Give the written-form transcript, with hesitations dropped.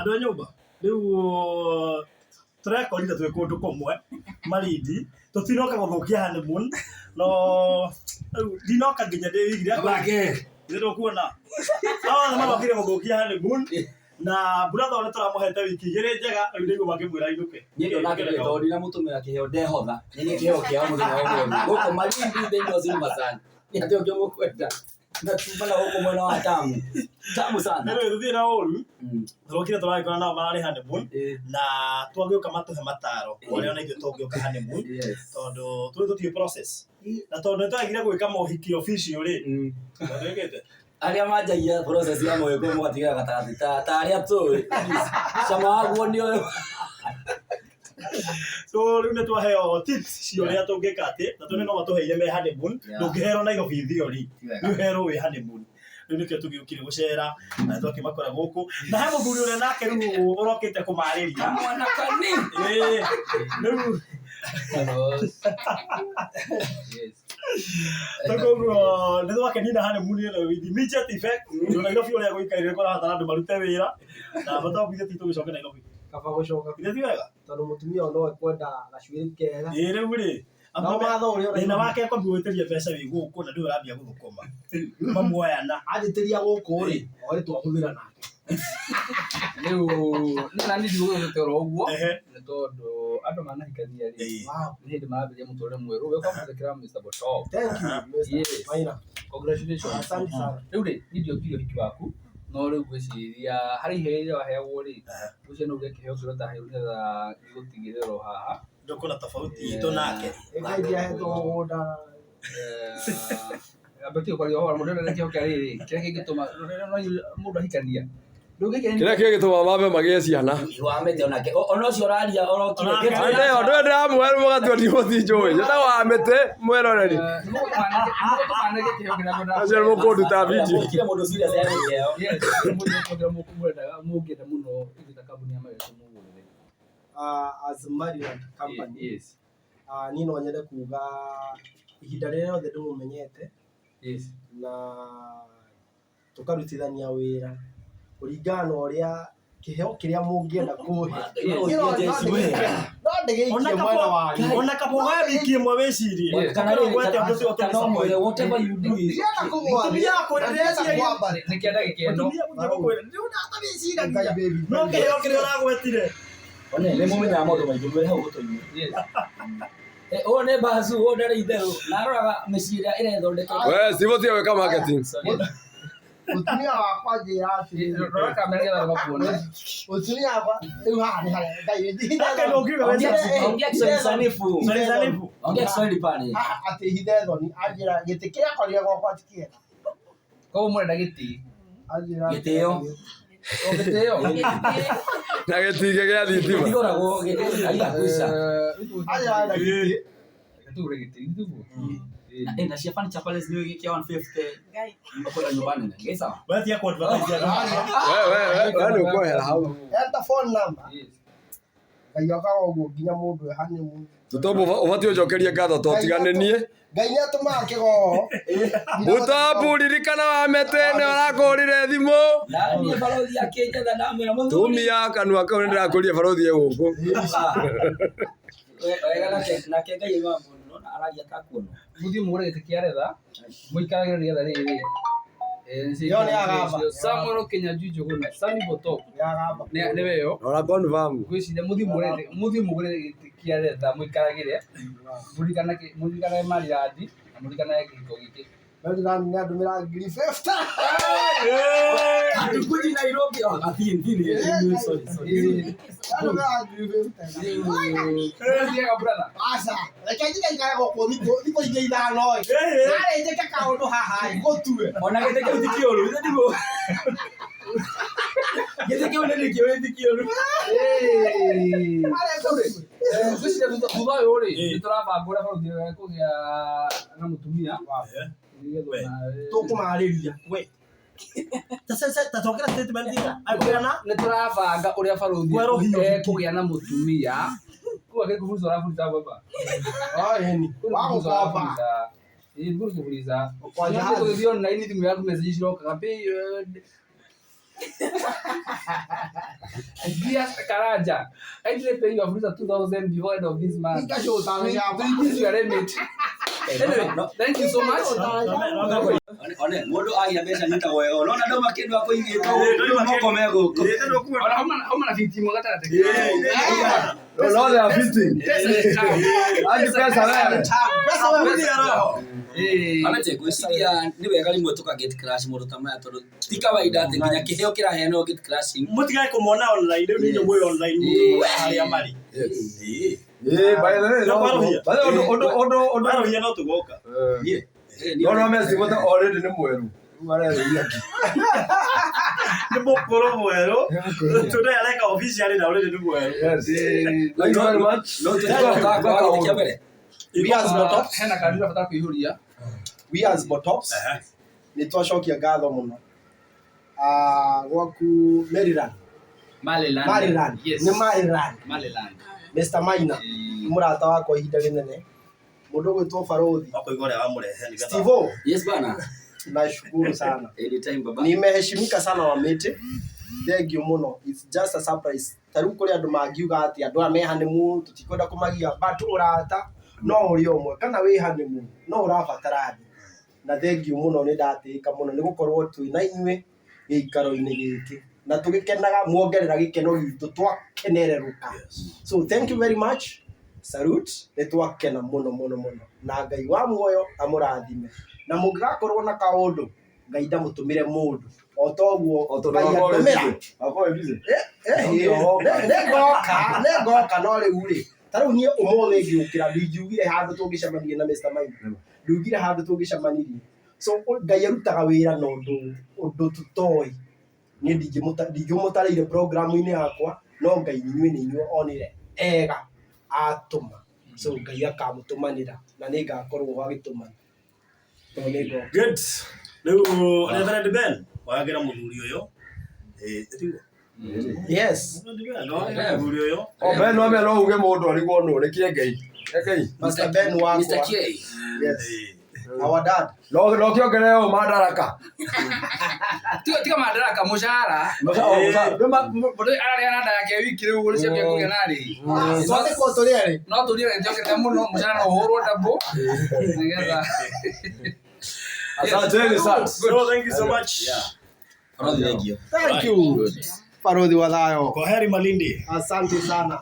Andũ a nyũmba rĩu tũrekorire twĩ kũndũ kũmwe Malindi, tũtinoka gũthũkia honeymoon, no rĩu ndinoka nginya ndĩigire Wake. Nĩ ndũkuona aya othe marokire gũthũkia honeymoon na brother ũrĩa tũramũhete wiki igĩrĩ njega rĩu ndĩguo makĩmwĩra ainũke. Niĩ ndona kĩrĩa tondũ ndinamũtũmĩra kĩheo ndehotha. Nĩ nĩ kĩheo kĩao mũthenya wa ũmũthĩ. Gũkũ Malindi thĩinĩ wa Silver Nĩ atĩ ũngĩ mũkwenda. Na tuma na gũkũ mwena wa Tamu. Tamu sana. Rĩu tũthiĩ na ũru tũrokire tũragĩkora nao mararĩ honeymoon na twagĩũka matũhe mataro ũrĩa ona ithuĩ tũngĩũka honeymoon tondũ tũrĩ tũtiĩ process na tondũ nĩ twagire gwĩka mohiki official rĩ twagĩkĩte Arĩa manjagia process ya mũgĩkũyũ mũgatigĩra gatagatĩ ta ta arĩa tũĩ. Cama waguo nĩ ũyũ. So rĩu nĩ twaheo tips cia ũrĩa tũngĩka atĩ na tondũ no matũheire me honeymoon. Ndũngĩherwo Nairobi theory, rĩu herwo wĩ honeymoon. Rĩu nĩkĩo tũgĩũkire gũcera na twakĩmakora gũkũ na he mũthuri ũrĩa nake rĩu ũrokĩte kũmarĩria. Kamwana kani. Ĩĩ, rĩu koguo nĩ twakenina honeymoon ĩno with immediate effect tondũ Nairobi ũrĩa gũikaire kũrabatara andũ marute wĩra na bata wa ithuĩ ti tũgĩcoke Nairobi. Kaba gũcoka. Ithuĩ ti wega. Tondũ mũtumia ũyũ no ekwenda gacuĩrĩ kega. Ĩĩ rĩu rĩ, No watho ũrĩa thĩna wake kwambia gwĩtĩria mbeca wĩ gũkũ na ndũĩ ũrambia gũthũkũma mamuoyana. Anjĩtĩria gũkũ rĩ, orĩ twahũthĩra nake. Rĩu niĩ nani ndigũgĩte oro ũguo nĩ tondũ andũ manahikania rĩ, nĩ hĩndĩ marambĩrĩria mũtũrĩre mwerũ. Welcome to the club, Mr. Botop. Thank you, Mr. Maina. Congratulations. Asante sana. Rĩu rĩ, niĩ ndiokire ũhiki waku, no rĩu ngwĩciria harĩ iheo iria waheagwo rĩ, ngwĩciria no uge kĩheo kĩrĩa ũtaheirwo nĩgetha gĩgũtigĩrĩre oro haha. Ndũkona tofauti itũ nake. Ngai ndiahetwo mũgũnda. Amba tiga kwaria ũhoro mũndũ ndenda kĩheo kĩa rĩrĩ, kĩrĩa kĩngĩtũma mũndũ ahikania. Ndũngĩkenia Kĩrĩa kĩngĩtũma mambe magĩe ciana. Wamĩte onake. Ona ũcio ũraria orokire. Onake. Ande andũ aya ndĩramũhe mũgatua ndimũthi njũĩ. Njĩtagwo Wamĩtĩ mwĩroreri. Nĩmũgũtũmanĩke kĩheo kĩrĩa ngwendaga. Acio nĩmũkũnduta video. Gũtirĩ mũndũ serious ya kĩheo. Yes, mũndũ kĩrĩa mũkwendaga mũngĩenda mũno ithuĩ ta kambuni ya Mageto mũgũrĩre. As Maryland company, Yes. Niĩ no nyende kuga ihinda rĩrĩa rĩothe ndĩmũmenyete na tũkarutithania wĩra kũringana na ũrĩa kĩheo kĩrĩa mũngĩenda kũhe no ndĩgĩikie mwena wanyu. Ona kaba wa wiki ĩmwe wĩcirie. Kana Ũkĩrwo gwete ũndũ ũcio kana ũmwĩre whatever you do is Ndĩrenda kũgwa thĩ, Mũtumia akwĩra ndĩrenda ndĩreciria- kwambata. Nĩ kĩa ndagĩka ĩno. Mũtumia gũthiĩ gũkwĩra ndĩrona atawĩciragia. Ngai baby, No kĩheo kĩrĩa ũragwetire. One nĩ mũmenyaga maũndũ maingĩ mwĩre hau gũtũ-inĩ. Yes. Ũyũ nĩ bacu, ũyũ ndarĩ itherũ. Na aroraga mĩciĩ ĩrĩa ĩrethondeka. We Steve tiga gwĩka marketing. Sorry. Mũtumia wakwa anjĩra atĩrĩrĩ, Rora kamera nĩgetha makuone. Mũtumia wakwa rĩu haha nĩ harĩa Ngai Nake ndũngiuga we Ongea ongea Kiswahili sanifu. Swahili sanifu. Ongea Kiswahili pale. Haha atĩ hithe thoni anjĩra gĩtĩ kĩrĩa akorire gwakwa ti kĩega. Koguo mũrenda gĩtĩ. Anjĩra Gĩtĩo. O gĩtĩo. Na gĩtingĩ gĩa thitima. Gĩtigũragwo gĩtĩ aia kuica. Anjĩra arenda gĩtĩ. Tugũre gĩtĩ gĩtiguo. Eh, na cia furniture palace nĩ gĩkĩa 150. Nyumba kwenda nyumba nene. Ngai sawa. We tiga kũ advertise andũ. We we we we nĩ ũkwehera hau. Enter phone number. Yes. Ngai okaga ũguo nginya mũndũ e honeymoon. Tũtombo ũbatiĩ ũnjokerie ngatho to tigane niĩ. Ngai nĩ atũmaga kĩgoo. Mũtambu ririkana Wamĩtĩ nĩ ũrakũrire thimũ. Na niĩ barothi akĩnjetha ndamwĩra mũthuri. Tumia kanua kau nĩ ndĩrakũrire barothi e gũkũ. Wega nake nake Ngai aima mũndũ nona araria takuona. Mũthiĩ mũgũre gĩtĩ kĩa retha mũikaragĩre nĩgetha rĩrĩ. Ĩyo nĩ agamba. Samuel Kinyanjui Njũgũna, Sammy Botop Yagamba. nĩwe ĩyo. Rora confirm. Ngwĩciria mũthiĩ mũgũre gĩtĩ kĩa retha mũikaragĩre mũririkanage mũririkanage Maryland na mũririkanage kĩhiko gĩkĩ. Maryland nĩ andũmĩra ngiri 50. Hatukuji Nairobi. Oh, athini thini. Sorry, sorry. Andũmĩra ngiri 50. Thiaga brother. Aca, reke njiga ikare gũkũ thikũ ingĩ ithano ĩ. Narĩ njĩke kaũndũ haha ĩ, ngũtue. Ona gĩtĩ kĩu ti kĩũru, githĩ tiguo? Gĩtĩ kĩu nĩ kĩũru ti kĩũru. Narĩ ngũtue. Ngwĩciria thutha ũyũ rĩ, nĩ tũrabanga ũrĩa borithi ekũgĩa na mũtumia. Nĩgetha onawe- Tũkũmarĩria. We. Ta ta cokera statement ĩyo. Akũgĩa na nĩ tũrabanga ũrĩa barũthi Kwerũhio. ekũgĩa na mũtumia. Kũu akĩkũbuca ũrabuca baba. Ĩni. Wagũkomba. Ĩĩ nĩguo kũbuca. Kwanja Nĩ tũgĩthiĩ online thimũ yaku message cirokaga pay. Dear Karanja, kindly pay your Fuliza 2000 before end of this month. To increase your remit. Anyway, thank you so much. One mundu agia mbeca nyitagwo wega nona ndauma kindu akũigĩte moko me gũkũ. Ona hauma na 50 mwe gatagatĩ. No, they are fitting. Pesa ni tamu. Hadi pesa wewe. Pesa wewe. Eh. Amete ngwĩciria nĩ wega rĩmwe tũka gate crash mũndũ ta maya tondũ ti kawaida atĩ nginya kĩheo kĩraheanwo gate crashing. Mũtigae kũmona online rĩu nĩ inyuĩ mwĩ online mũkĩmona harĩa marĩ. Eh, by the way, no. By the way, ũndũ ũndũ ũndũ. Warũhia no tũgoka. Niĩ No no mesi gota already nĩ mwerũ. Rĩu arerũhia ki. Nĩ mũkũrũ mwerũ. Today areka officially na already nĩ mwerũ. Yes. Thank you very much. No tũthiĩ kĩa mbere. We as Botops, Hena kandi ũrabatara kũihũria. we as Botops, nĩ twacokia ngatho mũno. Ah, gwaku Maryland. Maryland. Maryland. Yes. Nĩ Maryland. Maryland. Mr. Maina, nĩ mũrata wakwa ihinda rĩnene. Mũndũ ũgwĩtwo Barothi. Wakũigua ũrĩa wamũrehe nĩgetha. Steve-O, Yes bana. nashukuru sana. Anytime baba. Nimeheshimika sana Wamĩtĩ. Thank you mũno. It's just a surprise. Ta rĩu kũrĩ andũ mangiuga atĩ andũ aya me honeymoon tũtikwenda kũmagia but ũrata no ũrĩ ũmwe kana wĩ honeymoon no ũrabatara andũ. Na thank you mũno nĩ ndatĩĩka mũno nĩ gũkorwo twĩ na inyuĩ gĩikaro-inĩ gĩkĩ na tũgĩkenaga muongerera gĩkeno gitũ twakenererũka. So thank you very much. Salute. Nĩ twakena mũno mũno mũno na Ngai wa muoyo amũrathime na mũngĩgakorwo na kaũndũ Ngai ndamũtũmĩre mũndũ o toguo O tondũ Ngai wakorwo wĩ andũmĩra. busy. Wakorwo wĩ busy. Nĩngoka nĩngoka no rĩu rĩ ta rĩu niĩ ũmũthĩ ngĩũkĩra ndingiugire handũ tũngĩcemanirie na Mr. Maina ndiugire handũ tũngĩcemanirie so Ngai arutaga wĩra na ũndũ ũndũ tũtoĩ niĩ ndingĩmũtarĩire programu-inĩ yakwa no Ngai inyuĩ nĩ inyuĩ onire ega atũma so Ngai akamũtũmanĩra na nĩngakorwo ho agĩtũmana tondũ nĩngoka. Good. Rĩu Reverend Ben wagĩra mũthuri ũyũ. Eh, tiguo. Yes. Reverend Ben wagĩra mũthuri ũyũ. O Ben no ambe no uge mũndũ arigwo nũ nĩ kĩengei. Kĩengei. Pastor Ben wakwa. Mr. K. Yes. Our dad. No no kĩongerere ũũ madaraka. Tiga madaraka mũcara. Mũndũ ararĩa na nda yake wiki rĩu ũrĩa ciake kũgĩa narĩ. Twandĩkwo tũrĩ erĩ. No tũrie nĩnjokete mũno mũcara no ũhũrwo double nĩgetha. Asanteni sana. So thank you so much. Barathi thank you. Thank you. Barothi wa thayo. Kwa heri Malindi. Asante sana.